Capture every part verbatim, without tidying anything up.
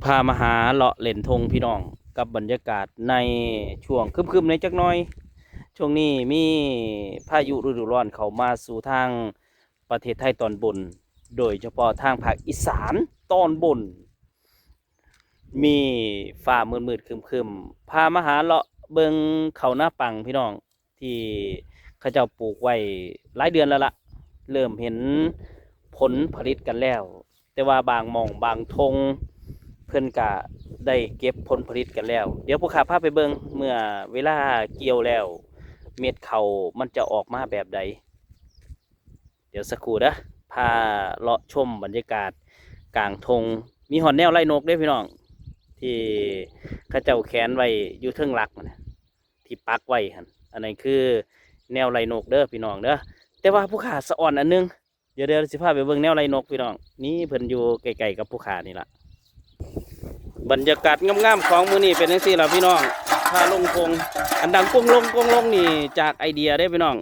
พามาหาเลาะเล่นทงพี่น้อง กับบรรยากาศในช่วงครึมๆในจักหน่อย ช่วงนี้มีพายุฤดูร้อนเข้ามาสู่ทางประเทศไทยตอนบน โดยเฉพาะทางภาคอีสานตอนบน มีฟ้ามืดๆครึมๆ พามาหาเลาะเบิ่งข้าวนาปังพี่น้อง ที่เขาเจ้าปลูกไว้หลายเดือนแล้วละ เริ่มเห็นผลผลิตกันแล้ว แต่ว่าบางหม่องบางทง เพิ่นกะได้เก็บผลผลิตกันแล้ว เดี๋ยวผู้ข้าพาไปเบิ่งเมื่อเวลาเกี่ยวแล้ว เม็ดข้าวมันจะออกมาแบบใด เดี๋ยวสักครู่เด้อ พาเลาะชมบรรยากาศกลางทง มีฮอดแนวไล่นกเด้อพี่น้อง ที่เขาเจ้าแขวนไว้อยู่เทิงหลักนะ ที่ปักไว้หั่น อันนั้นคือแนวไล่นกเด้อพี่น้องเด้อ แต่ว่าผู้ข้าสะออนอันหนึ่ง เดี๋ยวเดี๋ยวสิพาไปเบิ่งแนวไล่นกพี่น้อง นี่เพิ่นอยู่ใกล้ๆกับผู้ข้านี่ล่ะ บรรยากาศงามๆของมื้อนี้เป็นจังซี่ล่ะพี่น้อง พาลงทง อันดังกงลงกงลงนี่จากไอเดียเด้อพี่น้อง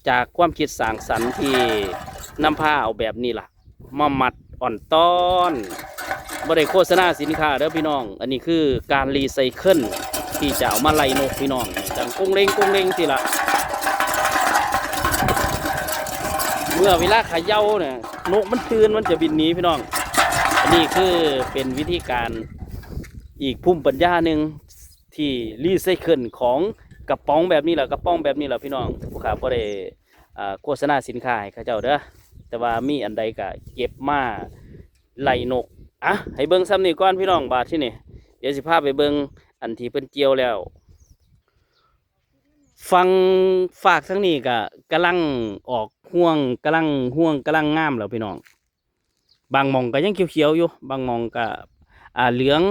จากความคิดสร้างสรรค์ที่นำพาเอาแบบนี้ล่ะ มามัดอ่อนต้อน บ่ได้โฆษณาสินค้าเด้อพี่น้อง อันนี้คือการรีไซเคิลที่จะเอามาไล่นกพี่น้อง ดังกงเล็งกงเล็งสิล่ะ เมื่อเวลาเขย่าเนี่ย นกมันตื่นมันจะบินหนีพี่น้อง อันนี้คือเป็นวิธีการอีกภูมิปัญญาหนึ่งที่รีไซเคิลของกระป๋องแบบนี้แหละ กระป๋องแบบนี้แหละพี่น้อง ผู้ข้าบ่ได้ อ่า โฆษณาสินค้าให้เขาเจ้าเด้อ แต่ว่ามีอันใดก็เก็บมาไล่นก อ่ะ ให้เบิ่งส่ำนี้ก่อนพี่น้อง บาดที่นี่ เดี๋ยวสิพาไปเบิ่งอันที่เพิ่นเกี่ยวแล้ว ฝั่งฟากทางนี้ก็กำลังออกฮวง กำลังฮวงกำลังงามแล้วพี่น้อง บางหม่องก็ยังเขียวๆอยู่ บางหม่องก็ อ่า เหลือง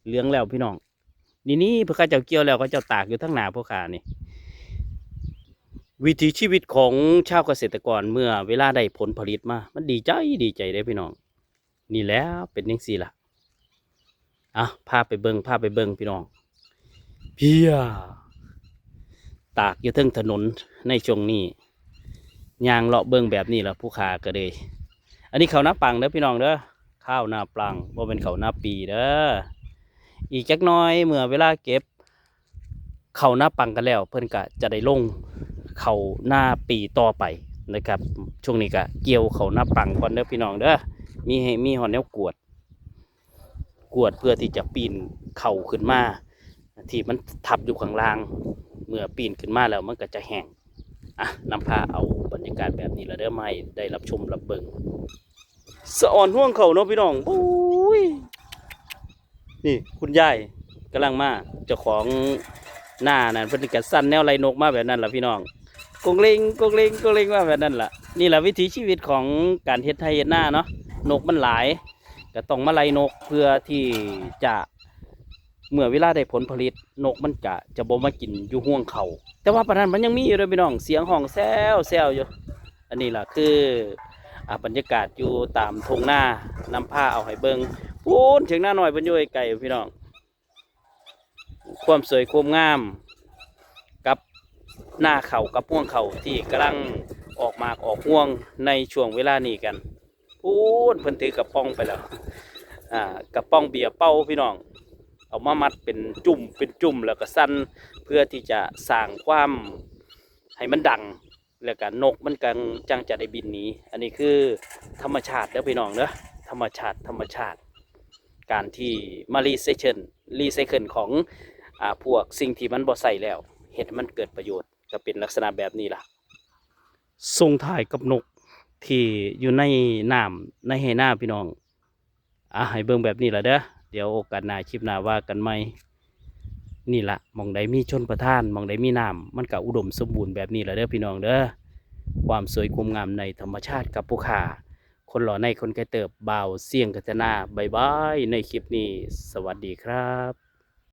เหลืองแล้วพี่น้อง นี่นี่พวกเขาเจ้าเกี่ยวแล้ว เขาเจ้าตากอยู่ทางหน้าพวกข้านี่ วิถีชีวิตของชาวเกษตรกรเมื่อเวลาได้ผลผลิตมา มันดีใจดีใจเด้อพี่น้อง นี่แหละเป็นจังซี่ล่ะ อ่ะ พาไปเบิ่ง พาไปเบิ่งพี่น้อง เพีย ตากอยู่เทิงถนนในช่วงนี้ ย่างเลาะเบิ่งแบบนี้ล่ะ ผู้ข้าก็เลย อันนี้ข้าวนาปังเด้อพี่น้องเด้อ ข้าวนาปัง บ่เป็นข้าวนาปีเด้อ อีกจักหน่อยเมื่อเวลาเก็บข้าวนาปังกันแล้ว เพิ่นก็จะได้ลงข้าวนาปีต่อไปนะครับ ช่วงนี้ก็เกี่ยวข้าวนาปังก่อนเด้อพี่น้องเด้อ มีให้ มีฮอดแนวกวด กวดเพื่อที่จะปีนข้าวขึ้นมา ที่มันทับอยู่ข้างล่าง เมื่อปีนขึ้นมาแล้วมันก็จะแห้ง อ่ะ นำพาเอาบรรยากาศแบบนี้ละเด้อ มาให้ได้รับชมรับเบิ่ง สะออนฮวงข้าวเนาะพี่น้อง โอ้ย นี่คุณยายกำลังมา เจ้าของนานั่นเพิ่นก็สั่นแนวไล่นกมาแบบนั้นล่ะพี่น้อง กงเล็ง กงเล็ง กงเล็งมาแบบนั้นล่ะ นี่ล่ะวิถีชีวิตของการเฮ็ดไร่เฮ็ดนาเนาะ นกมันหลาย ก็ต้องมาไล่นกเพื่อที่จะ เมื่อเวลาได้ผลผลิต นกมันก็จะบ่มากินอยู่ฮวงข้าว แต่ว่าปานนั้นมันยังมีอยู่เด้อพี่น้อง เสียงฮ้องแซวๆอยู่ อันนี้ล่ะคือ อ่า บรรยากาศอยู่ตามทงนา นำพาเอาให้เบิ่ง ปู๊นเถียงนาน้อยเพิ่นอยู่ไกลๆพี่น้อง ความสวยความงามกับนาข้าวกับฮวงข้าวที่กำลังออกหมากออกฮวงในช่วงเวลานี้กัน ปู๊นเพิ่นถือกระป๋องไปแล้ว อ่า กระป๋องเบียร์เป่าพี่น้อง เอามามัดเป็นจุ่มเป็นจุ่มแล้วก็สั่น เพื่อที่จะสร้างความให้มันดัง แล้วก็นกมันก็จั่งจะได้บินหนี อันนี้คือธรรมชาติเด้อพี่น้องเด้อ ธรรมชาติ ธรรมชาติ การที่มารีไซเคิล รีไซเคิลของ อ่า พวกสิ่งที่มันบ่ใช้แล้ว เฮ็ดให้มันเกิดประโยชน์ ก็เป็นลักษณะแบบนี้ล่ะ ส่งท้ายกับนกที่อยู่ในน้ำ ในไฮ่นาพี่น้อง อ่ะ ให้เบิ่งแบบนี้ล่ะเด้อ เดี๋ยวโอกาสหน้า คลิปหน้าว่ากันใหม่ นี่ล่ะ หม่องใดมีชลประทาน หม่องใดมีน้ำ มันก็อุดมสมบูรณ์แบบนี้ล่ะเด้อพี่น้องเด้อ ความสวยความงามในธรรมชาติกับผู้ข้า คนหล่อในคนไกลเติบ บ่าวเสี่ยงกัญจนา บ๊ายบาย ในคลิปนี้ สวัสดีครับ